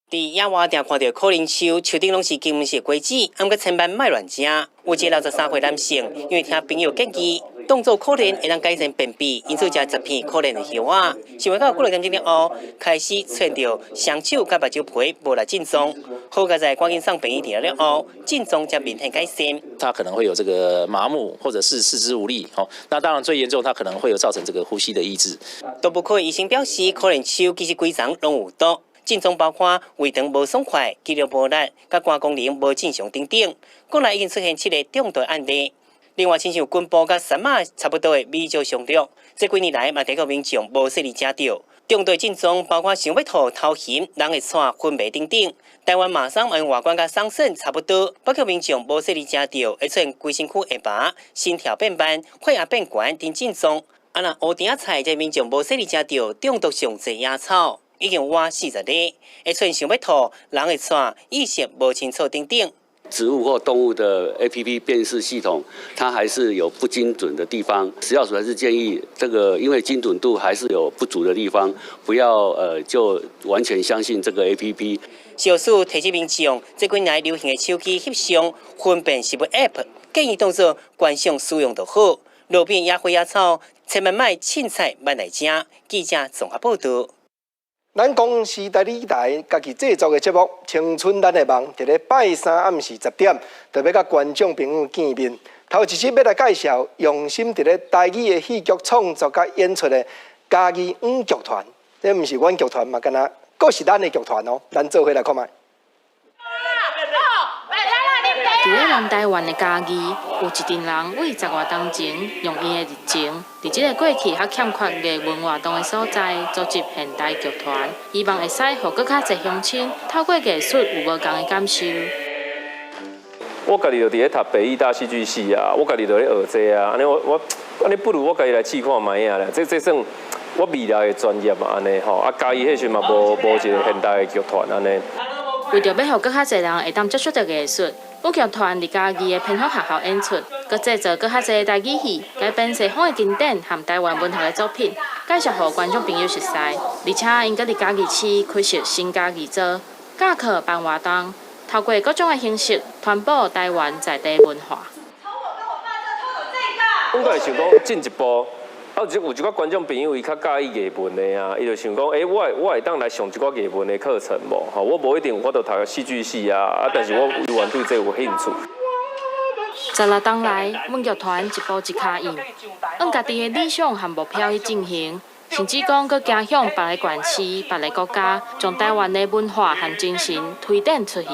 佇野外定看著苦苓樹，樹頂攏是金色果子，毋過千萬莫亂食。有一个63歲男性，因為聽朋友建議，當做苦苓會當改善便秘，因此食10片苦苓的葉仔。想袂到幾落點鐘了後，開始出現著雙手佮目睭皮無力症狀。好佳哉趕緊送病院治療了後，症狀才明顯改善。他可能會有這個麻木，或者是四肢無力。吼，那當然最嚴重，他可能會有造成這個呼吸的抑制。動物科醫生表示，苦苓樹其實規叢攏有毒。症狀包括胃腸無爽快、肌肉無力、佮肝功能無正常等等。國內已經出現七个中毒案例。另外，親像根部佮杉馬差不多的美洲松露，這幾年來嘛提告民眾無細膩食著。中毒症狀包括想欲吐、頭暈、人會喘、昏迷等等。台灣馬桑因外觀佮桑葚差不多，包括民眾無細膩食著，會出現規身軀會麻、心跳變慢、血壓變懸等症狀。啊，若烏甜仔菜這民眾無細膩食著，中毒上濟野草。已經活40日，會出現想欲吐、人會喘、意識無清楚等等。植物或動物的 APP 辨識系統，它還是有不精準的地方。食藥署還是建議，這個因為精準度還是有不足的地方，不要就完全相信這個 APP。食藥署提醒民眾，這幾年流行的手機翕相分辨食物 App，建議當做觀賞使用就好。路邊野花野草，千萬莫凊彩挽來食。記者綜合報道。咱公視台語台家己製作的節目《青春咱的夢》，佇咧拜三暗時10點，就欲佮觀眾朋友見面。頭一集欲來介紹用心佇咧台語的戲劇創作佮演出的嘉義阮劇團，這毋是阮劇團嘛，敢若閣是咱的劇團哦。咱做伙來看覓。佇咧南台灣的嘉義，有一陣人為十外冬前用𪜶的熱情，佇這个過去較欠缺藝文活動的所在，組織現代劇團，希望會使予閣較濟鄉親透過藝術有無仝的感受。我家己就佇咧讀北藝大戲劇系啊，我家己就咧學這啊，按呢我我按呢不如我家己來試看覓啊咧，這這算我未來的專業嘛，按呢吼，啊嘉義彼時嘛無無一個現代的劇團按呢。為著欲予閣較濟人會當接觸著藝術，阮劇團佇嘉義的偏鄉學校演出，閣製作閣較濟台語戲，改編西方的經典和台灣文學的作品，介紹予觀眾朋友熟悉。而且，𪜶閣佇嘉義市開設新嘉義座，教課辦活動，透過各種的形式傳播台灣在地文化。阮閣會想講進一步，啊，有一寡觀眾朋友伊較佮意藝文的啊，伊就想講，欸，我我會當來上一寡藝文的課程無？吼，我無一定有法度讀戲劇系啊，啊，但是我猶原對這有興趣。 16冬來，阮劇團一步一跤印，按家己的理想和目標去進行，甚至講閣行向別个縣市、別个國家，將台灣的文化和精神推展出去。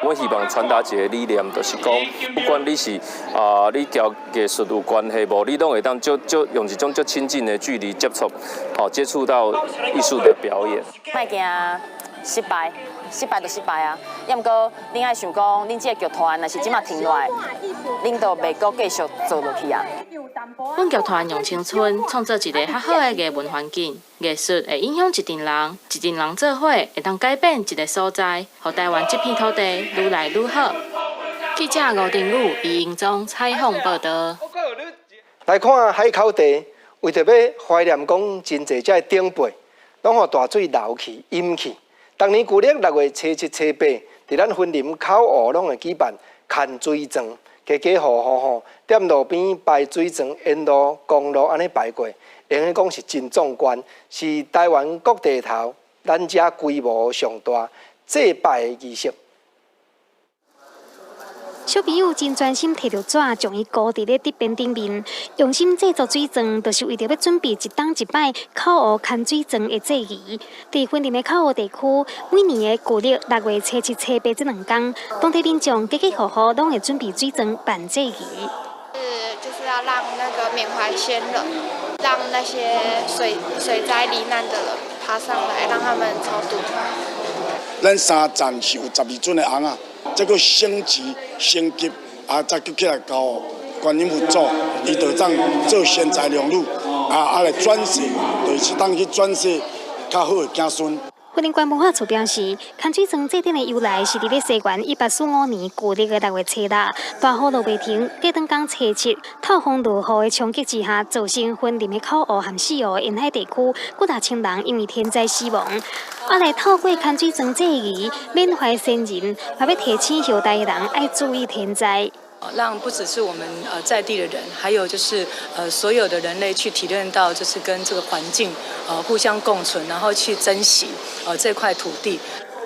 我希望傳達一个理念，就是講，不管你是啊，你佮藝術有關係無，你攏會當就就用一種足親近的距離接觸，好接觸到藝術的表演。莫驚失敗，失敗就失敗啊！抑毋過，恁愛想講，恁這个劇團若是這馬停落來，恁就袂閣繼續做落去啊。阮劇團用青春創造一个較好的藝文環境，藝術會影響一陣人，一陣人做伙會當改變一个所在，予台灣這片土地愈來愈好。記者吳定宇、李英宗採訪報導。來看海口地，為著欲懷念講真濟遮的長輩，攏予大水流去、淹去。逐年舊曆6月初七、初八，佇咱雲林口湖攏會舉辦牽水船，家家戶戶吼，踮路邊排水船，沿路公路按呢排過，會用講是真壯觀，是台灣各地頭咱遮規模上大祭拜的儀式。小朋友真專心提著紙，將伊糊佇咧竹編頂面，用心製作水鑽，就是為著欲準備一冬一擺口湖牽水鑽的祭儀。佇雲林的口湖地區，每年的舊曆6月初七、初八這兩天，當地民眾家家戶戶攏會準備水鑽辦祭儀。是，就是要讓那個緬懷先人，讓那些水災罹難的人爬上來，讓他們超度。咱三站是有12尊的尪仔。這閣升級升級，啊，再閣起來交觀音佛祖，伊就當做賢才良女，啊啊來轉世，就是當去轉世較好的子孫。雲林縣文化處表示，牽水鑽祭典的由來是佇咧西元1845年舊曆的6月初六，大雨落袂停，隔頓工初七，透風落雨的衝擊之下，造成雲林的口湖和四湖沿海地區幾若千人因為天災死亡。啊，來透過牽水鑽祭儀，緬懷先人，嘛欲提醒後代的人愛注意天災。讓不只是我們在地的人，還有就是所有的人類去體認到，就是跟這個環境互相共存，然後去珍惜這塊土地。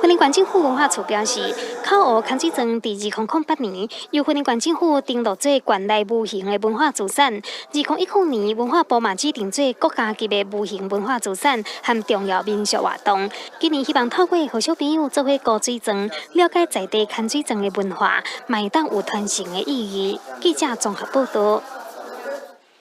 雲林縣政府文化處表示，口湖牽水鑽佇2008年由雲林縣政府登錄做縣內無形的文化資產。2010年文化部嘛指定做國家級的無形文化資產和重要民俗活動。今年希望透過予小朋友做伙糊水鑽，了解在地牽水鑽的文化，嘛會當有傳承的意義。記者綜合報導。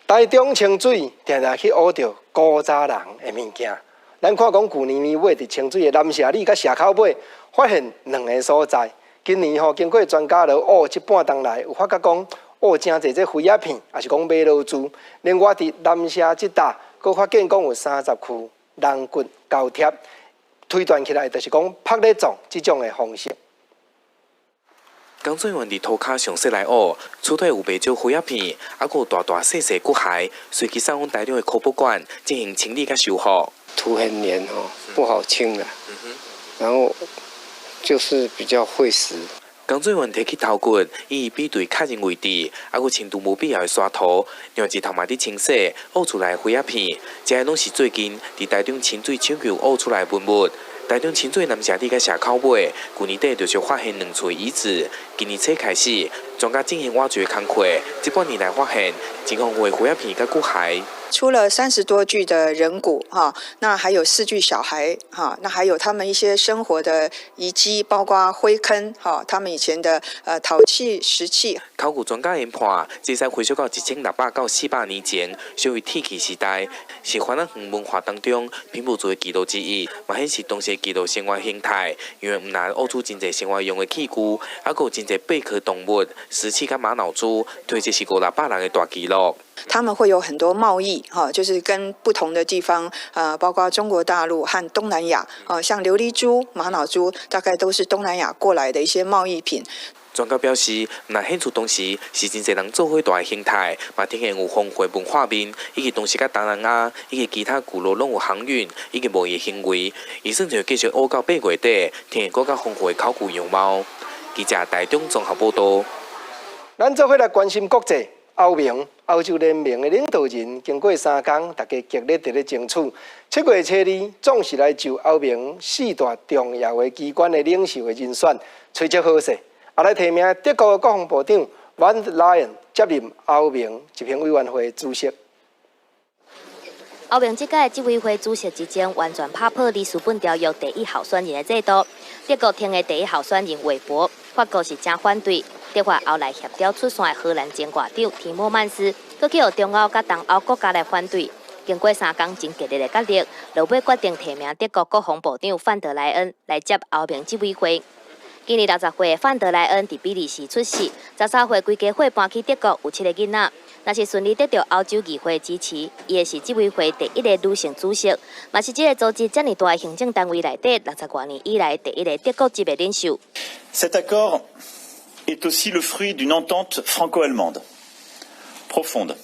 台中清水定定去挖著古早人的物件。咱看講，舊年年尾佇清水的南社里佮社口尾發現兩个所在。今年吼，經過專家來挖，這半冬來有發覺講，挖誠濟這飛仔片，抑是講馬路珠。另外佇南社這搭，閣發現講有30區人骨交疊，推斷起來就是講曝咧葬這種的方式。工作人員佇塗跤上雪來挖，出土有袂少飛仔片，猶閣有大大細細骨骸，隨即送往台中的科博館進行清理佮修復。土很黏哦，不好清的，然後就是比較費時。工作人員提起頭骨，予伊比對確認位置，猶閣清除無必要的沙塗，用日頭嘛佇清洗，挖出來的灰仔片，這些攏是最近佇台中清水搶救挖出來的文物。台中清水南城里佮社口尾，舊年底就發現兩處遺址，今年初開始，專家進行挖掘工課，這半年來發現真豐富的灰仔片佮骨骸。除了30多具的人骨哈，那還有四具小孩哈，那還有他們一些生活的遺跡，包括灰坑哈，他們以前的陶器、石器。考古專家研判，這使回溯到1600到400年前，屬於鐵器時代，是番仔園文化當中平埔族的記錄之一，嘛顯示當時記錄生活形態。因為毋但挖出真濟生活用的器具，猶閣有真濟貝殼動物、石器佮瑪瑙珠，推測是五六百人的大記錄。他們會有很多貿易，哈，就是跟不同的地方，包括中國大陸和東南亞，啊，像琉璃珠、瑪瑙珠，大概都是東南亞過來的一些貿易品。專家表示，毋但顯出當時是真濟人做伙蹛的形態，嘛體現有豐富文化面，以及當時佮東南亞以及其他聚落攏有航運以及貿易行為，伊算就繼續挖到8月底，呈現閣較豐富的考古樣貌。記者台中綜合報道。咱做伙來關心國際。歐盟、歐洲聯盟的領導人經過3工，大家極力佇咧爭取。7月初2，總是來就歐盟四大重要的機關的領袖的人選揣測好勢，啊來提名德國的國防部長范德萊恩接任歐盟執行委員會主席。歐盟這屆執委會主席之爭完全拍破里斯本條約第一候選人的制度。德國提的第一候選人韋伯，法國是誠反對。德法後來協調出線的荷蘭前外長提莫曼斯，閣去予中歐佮東歐國家來反對。經過3工真激烈的角力，落尾決定提名德國國防部長范德萊恩來接歐盟執委會。今年60歲的范德萊恩佇比利時出世，13歲規家伙搬去德國，有七个囡仔。若是順利得著歐洲議會支持，伊會是執委會第一个女性主席，嘛是這个組織遮爾大的行政單位內底60外年以來第一个德國籍的領袖。 Cet accord est aussi le fruit d'une entente franco-allemande profonde.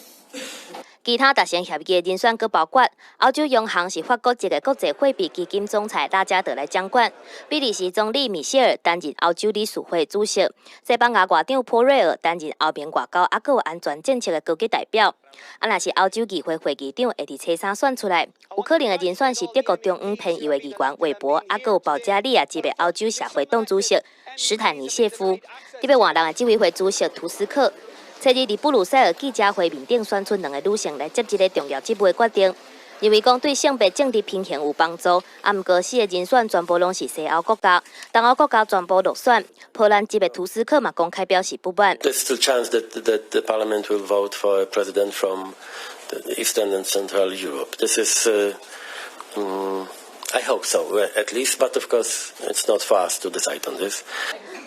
其他達成協議的人選，閣包括歐洲央行是法國籍的國際貨幣基金總裁拉加德來掌管，比利時總理米歇爾擔任歐洲理事會主席，西班牙外長波瑞爾擔任歐盟外交猶閣有安全政策的高級代表。啊，若是歐洲議會會議長會佇初三選出來，有可能的人選是德國中央偏右的議員韋伯，猶閣有保加利亞籍的歐洲社會黨主席史坦尼謝夫，特別換人的執委會主席圖斯克。初二佇布魯塞爾記者會面頂選出兩个女性來接這个重要職務的決定，認為講對性別政治平衡有幫助。啊，毋過四个人選全部攏是西歐國家，東歐國家全部落選。波蘭籍的圖斯克嘛公開表示不滿。 There's still chance that the parliament will vote for a president from the Eastern and Central Europe. This is, I hope so, at least, but of course it's not for us to decide on this.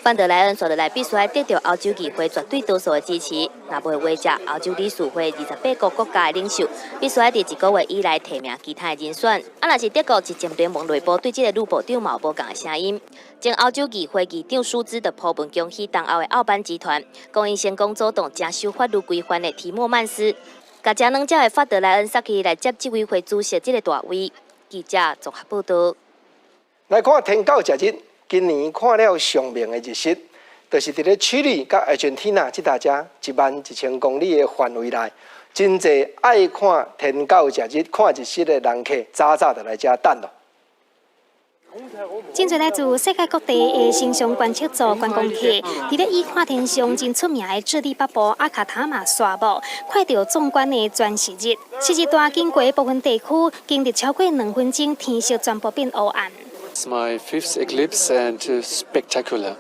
范德萊恩紲落來必須愛得著歐洲議會絕對多數的支持，若無的話，歐洲理事會28個國家的領袖必須愛佇一個月以內提名其他的人選。啊，若是德國執政聯盟內部對這个女部長嘛有無仝的聲音。前歐洲議會議長舒茲就鋪文恭喜東歐的奧班集團，講𪜶成功阻擋誠守法律規範的提莫曼斯，共誠軟食的范德萊恩殺去來接執委會主席這个大位。記者綜合報道。來看天狗食日。今年看了上明的日食，就是佇咧智利佮阿根廷這搭遮1萬1千公里的範圍內，真濟愛看天狗食日、看日食的人客，早早就來遮等囉。真濟來自世界各地的星象觀測組觀光客，佇咧以看天象真出名的智利北部阿卡塔馬沙漠，看著壯觀的全食日。食日帶經過部分地區，經歷超過2分鐘，天色全部變烏暗。 It's my fifth eclipse and spectacular.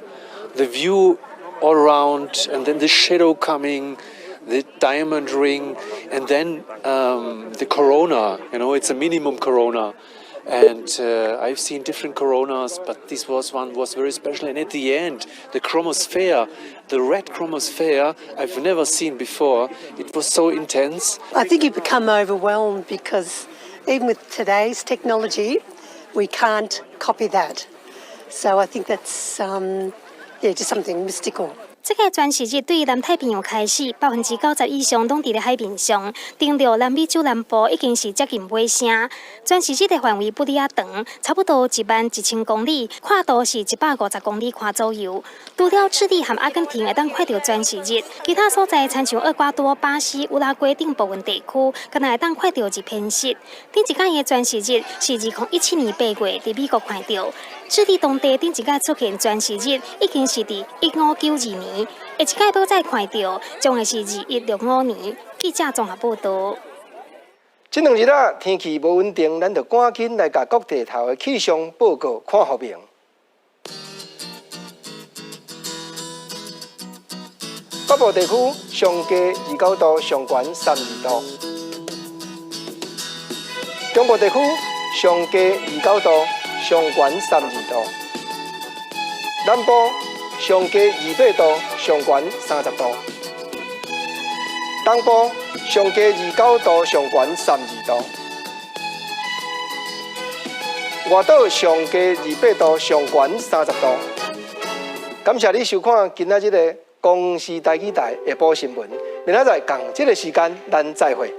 The view all around, and then the shadow coming, the diamond ring, and then the corona. It's a minimum corona. And I've seen different coronas, but this was one was very special. And at the end, the chromosphere, the red chromosphere, I've never seen before. It was so intense. I think you become overwhelmed because even with today's technology, we can't copy that. So I think that's yeah, just something mystical. 這個全蝕日對南太平洋開始，90%以上攏佇咧海面上，登陸南美洲南部已經是接近尾聲。全蝕日的範圍不哩仔長，差不多11,000公里，闊度是150公里寬左右。除了智利和阿根廷會當看著全蝕日，其他所在親像厄瓜多、巴西、烏拉圭等部分地區，敢若會當看著日偏食。頂一擺的全蝕日是2017年8月佇美國看著。智利當地頂一擺出現全蝕日，已經是佇1592年。下一擺欲再看著，將會是2165年。記者綜合報導。這兩日啊，天氣無穩定，咱就趕緊來共各地頭的氣象報告看予明。北部地區上低29度，上懸32度；中部地區上低29度，上懸32度；南部上低28度，上懸30度；東部上低29度，上懸32度；外島上低28度，上懸30度。感謝你收看今仔日的公視台語台下晡新聞，明仔載仝這个時間，咱再會。